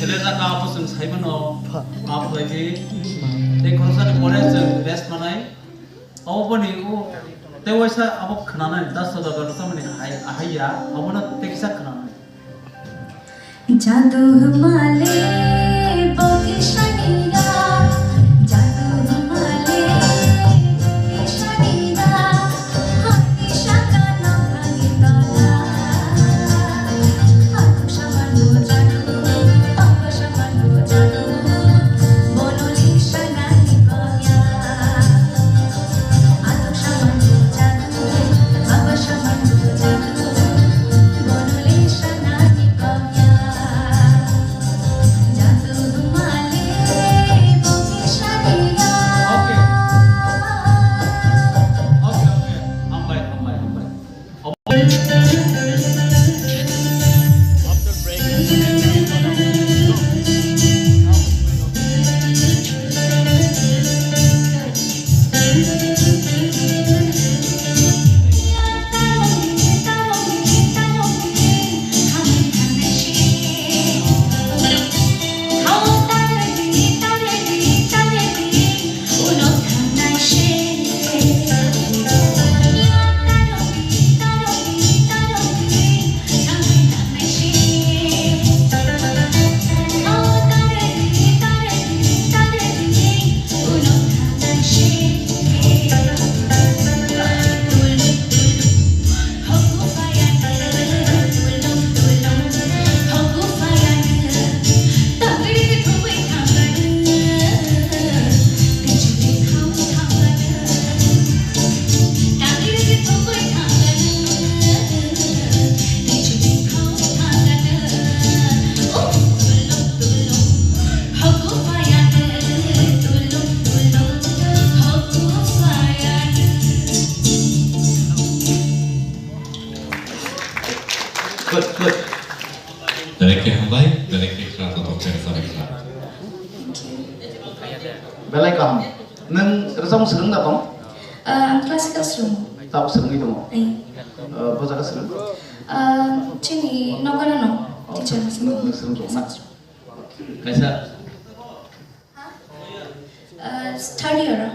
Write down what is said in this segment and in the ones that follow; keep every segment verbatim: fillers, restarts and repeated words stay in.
Selejak abo chwng saimano, abo bai di. Tei khoroksa ni pore chwng rest manai. Abo boni o tei waisa abo khwnanai, das sodagar tamani hai, ahai ya, abono tei kisa khwnanai. Jadu male bokisaniya, jadu male bokisaniya, hati sakano hati tola. Good, good. Belai khe hambai, belai khe khna, totok khe rwchapnai khna. Belai kaham. Nwng rwchapmung swrwng da tong? Ah, ang classical swrwngo. Tabuk swrwngwi tongo? Ai. Ah, bo jaga swrwng? Ah, chini nokano no, teacher. Nwng, nwng swrwng tong na? Kaisa. Ah, third year o.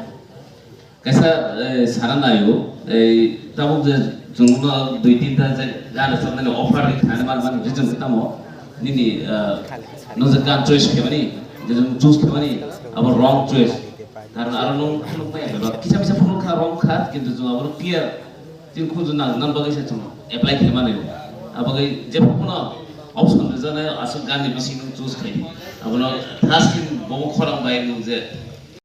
Kaisa, eh, sana naio, eh, tabuk je chwngno dui tinta je gan rwchapnani offer ri khnani man man reason khe tamo? Nini, eh, nwng je gan choice khaimani, je nwng choose khaimani, abo wrong choice. Karon aro nwng phunuk maya ba kisa misa phunuk kha, wrong kha, kintu chwng abono clear chini khunju nang nang bagwi se chwng apply khe mani. Abagwi jephuno option rijana aswk ganni bising nwng choose khai. Abono first time bomo khorang bai nwng je